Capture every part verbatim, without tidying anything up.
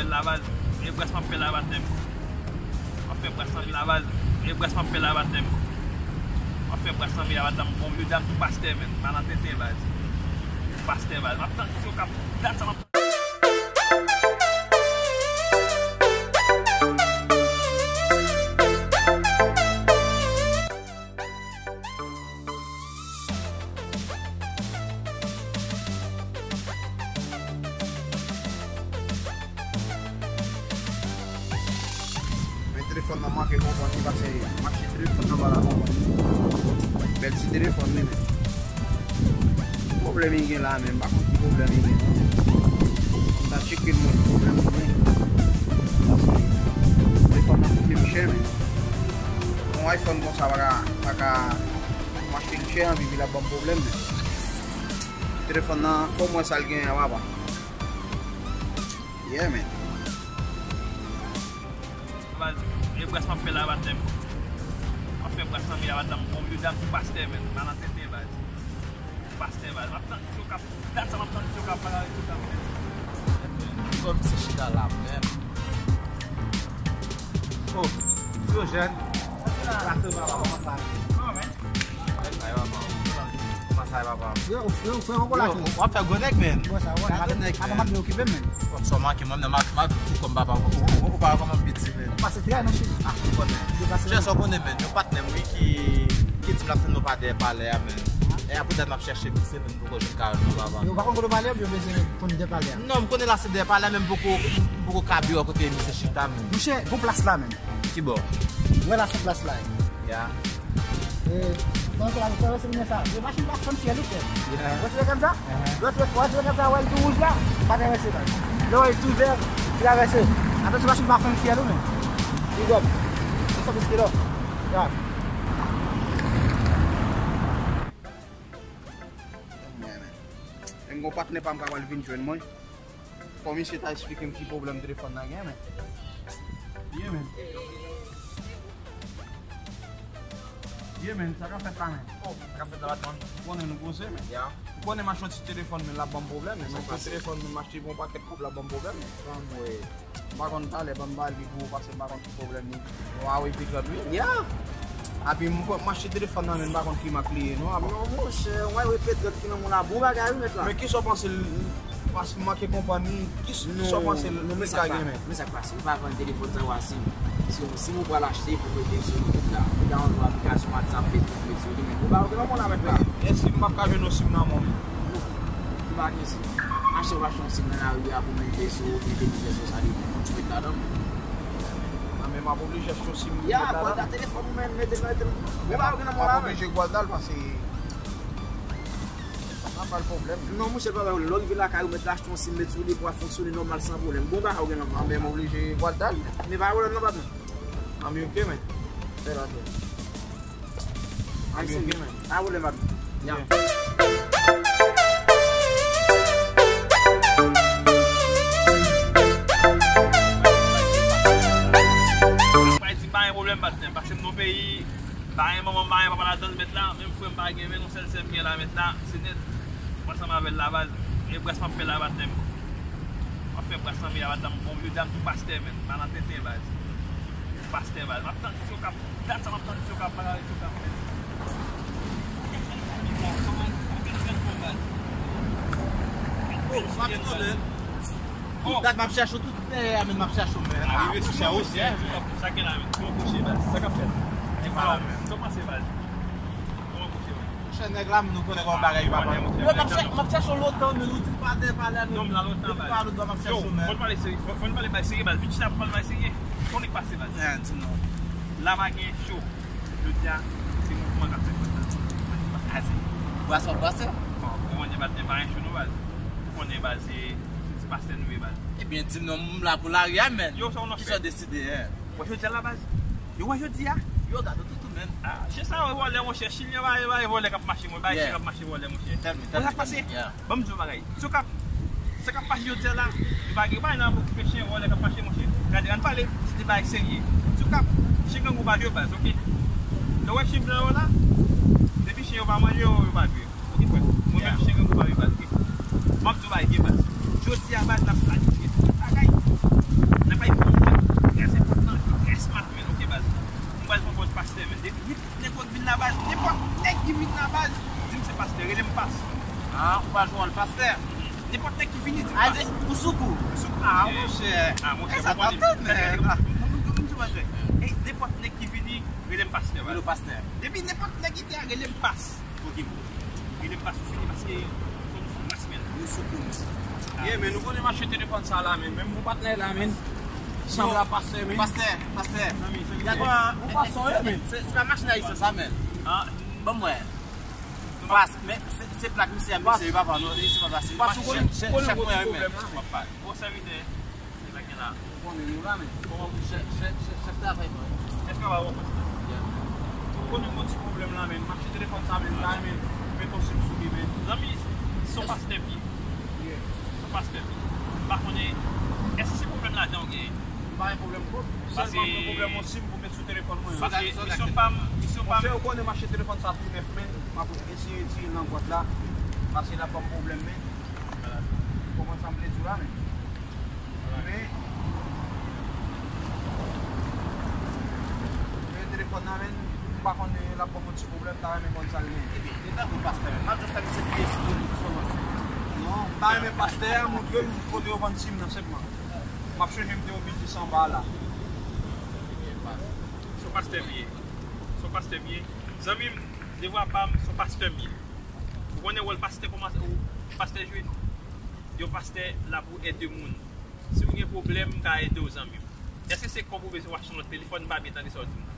Laval, e brès m ap fè la batèm. M ap fè brès lan laval, e brès m ap fè la batèm. M ap fè brès lan laval, m bon vye dam tou pastè, men. Mal an tenten, baz. Pastè, baz. M ap tann si yo kap dat sa, m ap Men telefòn nan manke konprann li, paske m achte telefòn nan pa la konprann li. Bèl ti telefòn li, men. Ki pwoblèm li gen la, men? M pa konn ki pwoblèm li gen, non. M ta tcheke l, mwen, ki pwoblèm li gen. Paske telefòn nan koute m chè, men. Yon iPhone konsa pa ka, pa ka, m achte l chè anpil, epi l ap ban m pwoblèm, men. Telefòn nan, fò m wè sa l genyen an, papa. Yeah, man. Baz, e brès m ap fè la batèm. M ap fè brès lan laval, m bon vye dam tou pastè, men. Mal an tenten, baz. Pastè, baz. M ap tann si yo kap dat sa, m ap tann si yo kap pale avèk yo, kap fè. Kòm se chita la menm. Oh, Diojèn. Pase, papa, kòman sa ye? Ay, papa. Kòman sa ye, papa? Frè, frè, frè, w ap fè gwo nèg, men. Gwo nèg, men. Apa m ap okipe m, men. Bon, sa manke, mwen menm, m ap, m ap fou kòm papa. Ou, ou, ou pa kòman piti, men. Pase trè nan chili. Ah, ou konnen. Chè, sa w konnen, men. Yon patnè m, wi, ki, ki di m l ap tann nou pa dèyè palè a, men. E apre dat m ap chèche misye, men m poko jwenn kay li non, papa. Yo pa konn kote palè a, yo bezwen konn dèyè palè a. Non, m konnen la se dèyè palè a, men m poko, m poko ka byen wè kote misye chita, men. Monchè, gon plas la, men. Ki bò? Wè la sou plas la. Ya. E, donk la, nou travèse limyè sa. Yo machin pa fann fyèl ou, frè. Ya. Wè ti wè kàn sa? Wè ti wè, wè ti wè kàn sa, wè l tou wouj la? Pa travèse la. Lè w wè l tou vè, travèse. Atansyon, machin pa fann fyèl ou, men. Big up. Sa piske lò. Ya. Mwen, men. Menm gon patnè pa m ka pral vin jwenn mwen. Fò misye ta esplike m ki pwoblèm telefòn nan gen, men. Yeah, men. Yeah, men, sa k ap fèt la, men? Oh, sa k ap fèt la, patnè? Ou konnen nou koze, men. Ya. Ou konnen m achte yon ti telefòn, men l ap ban m pwoblèm, men. Sa k pase? Telefòn, men m achte pou yon pakèt kòb, l ap ban m pwoblèm, men. Anmwey. M pa konn talè, ban m ba li pou ou, paske m pa konn ki pwoblèm li. Huawei P trant, wi. Ya. Epi m, m achte telefòn nan, men m pa konn ki mak li ye, non, apa. Non, monchè, Huawei P trant ki nan men w la, bon bagay, wi, mèt la. Men kisa w panse l, paske m manke konprann li, ki, kisa w panse l, li ka gen, men? Men sa k pase, yo pa vann telefòn sa yo a sim. Si, sim ou pral achte pou mete sou kont la, ou ta yon aplikasyon WhatsApp, Facebook, mete sou li, men bon bagay, ou gen nan men w la, mèt la. Men, èske m p ap ka jwenn yon sim nan men w? Non, ou pa gen sim. Achte, ou achte yon sim nan lari a pou mete sou, mete biznis ou sa li, ou mete ladan. Nan men m ap oblije achte yon sim pou mete ladan. Ya, pral da telefòn ou menm, mete l nan, mete l. Ou pa gen nan men w la, men. M ap oblije gwal dal pase. Sa pa l pwoblèm. Non, monchè, pa bay pwoblèm. Lè w rive lakay ou, mèt la achte yon sim, mete sou li pou ap fonksyone nòmal san pwoblèm. Bon bagay ou gen nan men w la. Anben, m oblije gwal dal. Men pa gen pwoblèm non, patnè. Anben, ok, men. Fè la, fè. Ay, serye. Pa pwoblèm, papi. Ya. Mwen di pa gen pwoblèm, patnè. Pase m nan peyi, pa gen manman, pa gen papa ladan l, mèt la. Menm frè m pa gen, men yon sèl sè m gen la, mèt la. Se nèt. Mwen ansanm avè l la, baz. E brès m ap fè la, patnè. M ap fè brès lan, men la, patnè, m bon vye dam tou pastè, men. Mal an tenten, baz. Pastè, baz. M ap tann si yo kap Dat sa m ap tann, yo ka pale avèk yo, ka fè. Oh, m ap tonbe. Tout dat m ap chèche w, tout dèyè a, men m ap chèche w, men. Arive sou chè, wi, chè. Sa gen la, men. Kòman kouche, baz? Sa k ap fèt? Di m la, men. Kòman se, baz? Kòman kouche, men? Monchè, nèg la, nou konnen kòman bagay yo, papa. Yo, m ap chèche, m ap chèche w lontan, men nou di m pa dèyè palè a, non, m la lontan, baz. Depi pa lontan, m ap chèche w, men. Yo, fò n pale serye, fò, fò n pale bagay serye, baz. Vin chita pou n pale bagay serye. Konnen k pase, baz. Di m non. La pa gen cho. Jodi a, se mouvman k ap fèt konsa. Aze. Bwasè w ap bwasè? Bon, ou konnen, baz, men pa gen cho non, baz. Ou konnen, baz, se, se ti pastè nou ye, baz. Ebyen, di m non, m la pou lari a, men. Yo, sa w nan fè? Kisa w deside, en? Ou wè jodi a la, baz? Yo, wè jodi a? Yo, gade w toutou, men. Ah, se sa, wè vòlè, monchè. Chilyen pa, pa vòlè k ap mache, mwen, bay chen k ap mache vòlè, monchè. Tèl mwen, tèl mwen, tèl mwen. Ban m di w bagay. Si w k ap, sa k ap pase jodi a la, yo pa gen bagay nan pou okipe chen vòlè k ap mache, monchè. Gade, ann pale, se de bagay serye. Si w k ap, chen grangou pa vye, baz, oke? Lè w wè chen blan yo la, depi chen yo pa manje yo, yo pa vye. Oke, frè? Mwen menm, chen grangou pa vye, baz, oke? M ap di w bagay vye, baz. Jodi a, baz, n ap planifye tout bagay. Pastè, nenpòt nèg ki vini, di m pastè. Ou sou kou. Sou kou. Ah, monchè. Ah, monchè, sa pa tande. Nenpòt nèg ki vini, rele m pastè. Rele w pastè. Depi nenpòt nèg ki te a, rele m pas. Ok, bon. Rele m pas, ou fini, paske fò nou fè pas, men. Ou sou kou. Yeah, men nou konnen mache telefòn sa la, men. Menm bon patnè la, men. Sanble a pastè, men. Pastè, pastè. Zanmi, zanmi. Ou pa sonje, men. Se, se pa machin ayisyen sa, men. Ah. Ban m wè. Pas, men se, se plak misye ap misye, papa, non, se pa fasil. Pas, ou konnen, chèf mwen, men. Bon, sèvitè, se sa ki la. Ou konnen nou la, men. Kòman pou chèf, chèf, chèf, chèf travay mwen? Chèf travay mwen. Yeah. Ou konnen gon ti pwoblèm la, men. Mache telefòn sa, men, la, men. Mete yon sim sou li, men. Zanmi, se yon pastè m ye. Yeah. Se yon pastè m ye. M pa konnen, èske se pwoblèm lajan ou genyen? M pa gen pwoblèm kòb. Sèlman m gen pwoblèm yon sim pou met sou telefòn mwen. Paske misyon pa m, misyon pa m. Monchè, ou konnen mache telefòn sa tou nèf, men. M ap eseye tire l nan bwat la. Paske l ap ban m pwoblèm, men. Kòman sa m vle di w la, men. Men, men telefòn nan, men, m pa konnen l ap ban m yon ti pwoblèm, m ta renmen konn sa l genyen. Ebyen, li tankou pastè, men. M ap jis fè misye peye sou li, sou li. Non, m ta renmen pastè a montre m kote yo vann sim nan, senpman. M ap chèche m te yon biznis anba la. Se yon pastè m ye. Se yon pastè m ye. Zanmi m, devwa pa m, se yon pastè m ye. Ou konnen wòl pastè kòman, ou, pastè jwe? Yon pastè la pou ede moun. Si w gen pwoblèm, m ka ede w, zanmi m. Èske se kòb ou bezwen w achte yon lòt telefòn? M pa byen tande sa w di m nan.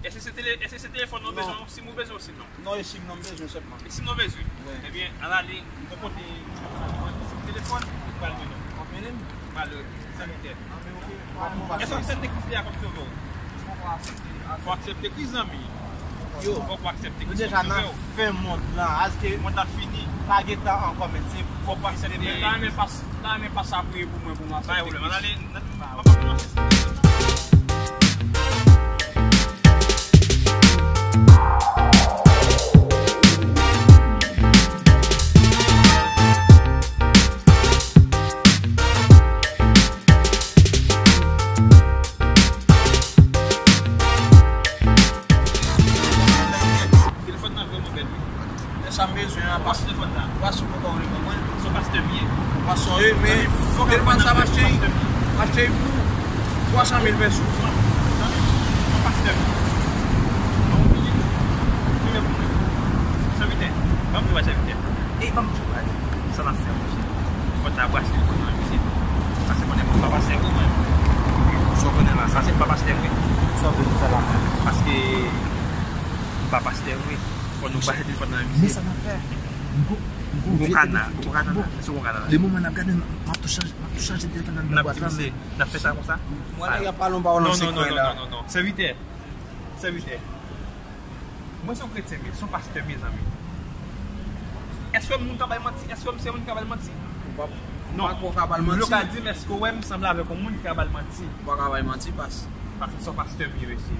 Èske se tele-, èske se telefòn nan w bezwen, yon sim ou bezwen osi non? Non, e sim nan m bezwen sèlman. E sim nan w bezwen? Wi. Ebyen, al ale, yon kote, telefòn, ou pral jwenn nou. W ap mennen m? Pral, sèvitè. Èske w aksepte Kris li a kòm sovè w? Fò w aksepte Kris, zanmi. Yo, fòk w aksepte Kris kòm sovè w. Nou deja nan fen mond lan. Aske mond lan fini. Pa gen tan ankò, men se fòk w aksepte. Fòk w aksepte. Mwen ta renmen pas, ta renmen pas ap priye pou mwen, pou mwen aksepte Kris. Pa gen pwoblèm. Ann ale, n ap, n ap kòmanse. Telefòn nan vrèman bèl, wi. Men sa m bezwen an, pas telefòn nan. Pas ou poko reponn mwen. Se yon pastè m ye. Pas sa ye, men telefòn sa m achte, m achte pou twa san mil peso. Zanmi m, se yon pastè m ye. Ban m bliye. Sèvitè, ban m di w, sèvitè. Ey, ban m di w, sa n ap fè, monchè. Fò n ta brase telefòn nan, mesye. Paske konnen mwen pa pastè vre, mwen. Sa w konnen la, sa se pa pastè vre. Sa w vle di sa la? Paske m pa pastè vre. Fò nou brase telefòn nan, mesye. Men sa n ap fè. M gon, m gon vye telefòn ki bon. M gon kana, m gon kana. Depi moman n ap gade, m ap tou chanje, m ap tou chanje telefòn nan nan bwat la, men. N ap fè sa konsa? Mwen la, y ap pale yon pawòl an sekrè la. Non, non, non, non, non, non. Sèvitè. Sèvitè. Mwen se yon kretyen, men se yon pastè, mezanmi. Èske yon moun ka bay manti? Èske yon moun ka bay manti? Ou pa, ou pa kwè w ka ba l manti? Non. M vle w ka di m, èske w wè m sanble avèk yon moun ki ka ba l manti? Ou pa ka bay manti, pas. Paske se yon pastè m ye, mesye.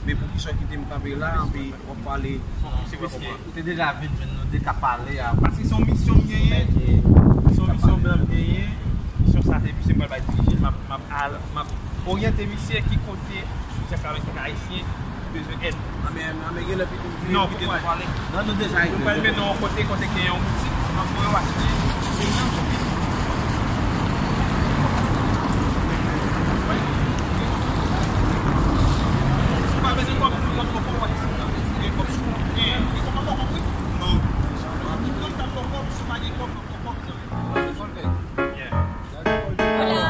Men poukisa w kite m kanpe la, anpi w ap pale? Se paske ou te deja vin jwenn nou, te ka pale a. Paske se yon misyon m genyen. Se yon misyon blan m genyen. Misyon sa, se misyon m pral bay dirije, m ap, m ap al, m ap oryante misye ki kote chèf la, chèf ayisyen bezwen èd. Anben, anben, gen lè pito m kite nou pale. Non, nou deja rive. Nou pral mennen w yon kote, kote gen yon boutik, m ap voye w achte. Ou pa bezwen kòb, ou pa bezwen kòb, ou pa bezwen kòb. Gen kòb sou mwen. Gen, gen kòb ankò, wi. Non. Tout moun k ap fè kòb, si w pa gen kòb, ou pa fè kòb, non. Yeah. Hola,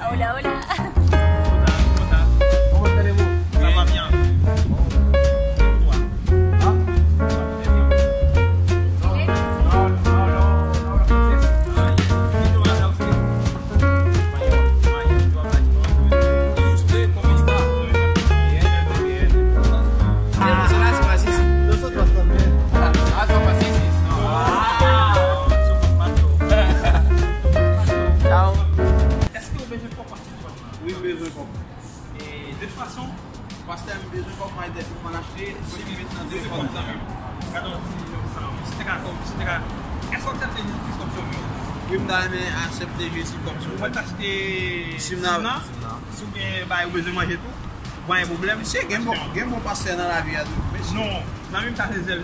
hola, hola. ¿Cómo estás? ¿Cómo estás? ¿Cómo tenemos? Bien. Bien. ¿Y tú? ¿Ah? Bien. No, no, no, no hablo francés. Ah, ya. ¿Y tú hablas usted? Español. Ah, ya. ¿Tú hablas español? ¿Y usted cómo está? Bien, muy bien. Nosotros también. Ah, somos así, sí. Èske w bezwen kòb pastè telefòn nan? Wi, m bezwen kòb. E, de tout fason, pastè, m bezwen kòb, m al dèyè telefòn achte, si m met nan telefòn nan. Gade yon ti jan sa, si te ka kòb, si te ka. Èske w aksepte Jezi Kris kòm sovè w? Wi, m ta renmen aksepte Jezi kòm sovè. Ou mèt achte sim nan, si w gen bagay ou bezwen manje tou, ou pa gen pwoblèm. Mesye, gen bon, gen bon pastè nan lavi a tou, mesye. Non, zanmi m, sa se zèl.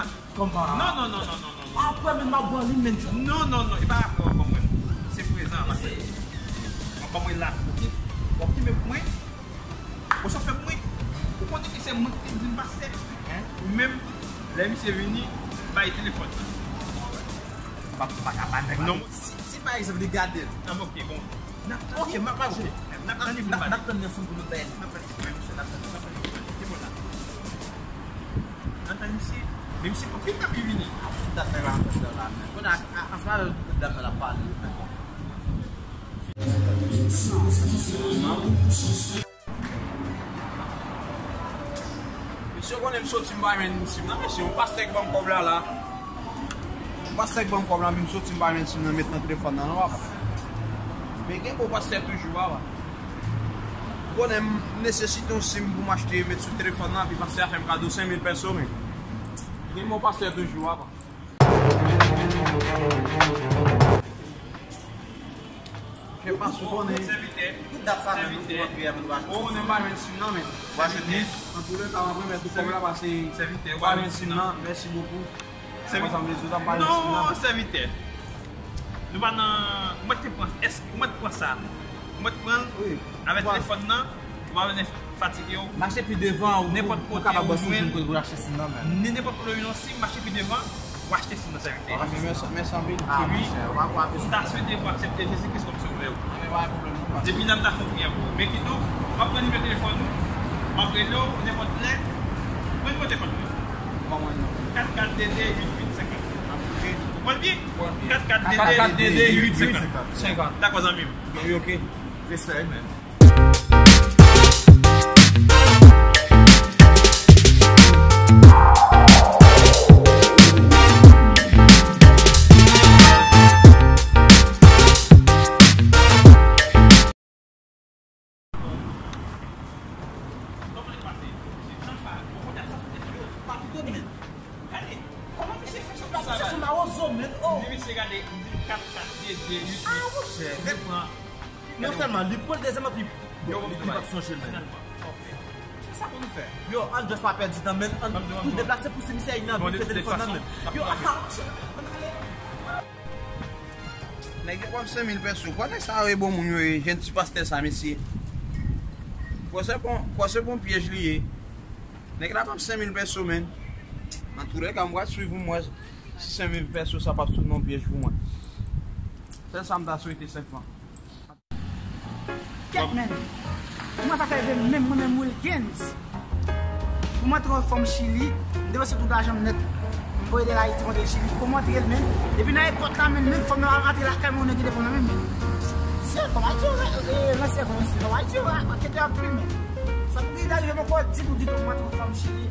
la. Kòman? Non, non, non, non, non, non, non. Apre, men, m ap ban li, men. Non, non, non, e pa apre w ap ban mwen. Se prezan, pase. W ap ban mwen la, oke? W ap kenbe pou mwen. Ou sa fè pou mwen. Ou konnen ke se mwen ki te di m pastè. Ou menm, lè misye vini, bay telefòn nan. Pa, pa ka bay nèg la. Non. Si, si pa egzanp, li gade l. Ah, oke, bon. N ap tann li. Oke, m ap, m ap jwe. N ap tann li pou n pale. N ap tann li ansanm pou nou bay li. N ap tann li, wi, mesye, n ap tann li, n ap tann li. Rete bon la. N ap tann misye. Men misye anpil k ap vini. Tout dat nèg la antre dan la, men. Kounye a, a, ansanm avèk tout dat la pale. Mesye, konnen m soti, m pa jwenn sim nan, mesye. Yon pastè k ban m kòb la, la. Yon pastè k ban m kòb la, men m soti, m pa jwenn sim nan, met nan telefòn nan, non, papa. Men gen bon pastè toujou, papa. Konnen m nesesite yon sim pou m achte, met sou telefòn nan, epi pastè a fè m kado senk mil pèso, men. Gen bon pastè toujou, papa. Chèf Max, ou konnen. Sèvitè. Tout dat sa, men, nou fè priyè, men nou pa jwenn. Ou konnen m pa jwenn sim nan, men. Ou pa jwenn sim. An tou le ka, m ap remèt ou kòb la, pase. Sèvitè, ou pa jwenn sim nan. Mèsi bokou. Sèvitè. Konsa m bezwen, m pa jwenn sim nan. Non, sèvitè. Nou pa nan, ou mèt te pran, èske ou mèt pran sa? Ou mèt pran l avèk telefòn nan, ou pa vin fatige w. Mache pi devan, ou, ou kapab wè si w jwenn kote pou achte sim nan, men. Ni nenpòt kote w jwenn yon sim, mache pi devan, ou achte sim nan sèvitè. Ah, men, men, men, men, men, wi, m ta swete pou aksepte Jezi Kris kòm Sovè w. Depi la, m ta fè priyè pou ou. Men kidonk, m ap pran nimewo telefòn ou, m ap rele w nenpòt lè. Mwen nimewo telefòn mwen. Kat kat de de uit uit senkant. Ou pran l byen? Kat kat de de uit uit senkant. Dakò, zanmi m. Respè, amen. Kòman li pase? Jan sa, ou konn sa fè yo pa kite men. Gade, kòman misye fè sa? Misye se mawozo men. Oh. Misye gade, li di kat kat de de uit. Ah, monchè. Li pran. Non sèlman li pran l, dezyèmman, li, li, li pa t sonje l menm. Finalman, ok. Se sa pou nou fè. Yo, ann just pa pèdi tan, men ann tou deplase pou se misye nan vin fè telefòn nan menm. Yo, ah, monchè, ann ale. Nèg yo ban m senk mil pèso. Kwè nèg sa yo e bon moun yo ye, jèn ti pastè sa, mesye. Kwè se bon, kwè se bon pyèj li ye. Nèg la ban m senk mil pèso, men. Antoulèka, m pral swiv pou m wè si senk mil pèso sa p ap tounen yon pyèj pou mwen. Sèl sa m ta swete senpman. Kèt, men. Kòman sa fè rive menm mwen menm Wilkens? Pou m antre yon fòm Chili, m depanse tout lajan m nèt. M voye de Ayiti kontre Chili. Pou m antre l, men. Depi nan èpòt la, men, men fòm nan antre lakay mwen, nèg ki te pran nan men, men. Se fòm Ayiti, e, e, nan sèkans, se fòm Ayiti, a, kete anpil, men. Sa pou ki rive poko di nou ditou pou m antre yon fòm Chili.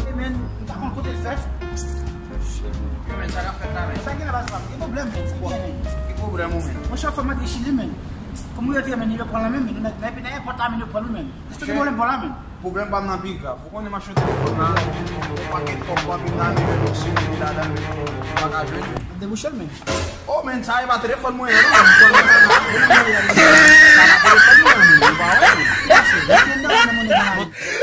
E, men, m pa konn kote l fèt. Yo, men, sa k ap fèt la, men? Sa gen la, baz, pa gen pwoblèm, men. Sa gen, men. Ki pwoblèm ou, men? Monchè, fò m antre Chili, men. Kòm ou yo te, men, yo pran la, men, men, nou nan, nan, nan èpòt la, men, yo pran nou, men. Èske gen pwoblèm pou la, men? Pwoblèm pa m nan pi grav. Ou konnen m ap chante telefòn la, yon pakèt kòb pa vin la, men menm si m vin ladan, m pa ka jwenn. Debouche l menm. Oh, men sa e pa telefòn mwen an, non. Telefòn mwen an, non. Ou pa wè, men. Pase, mete m nan mwen, mwen, mwen.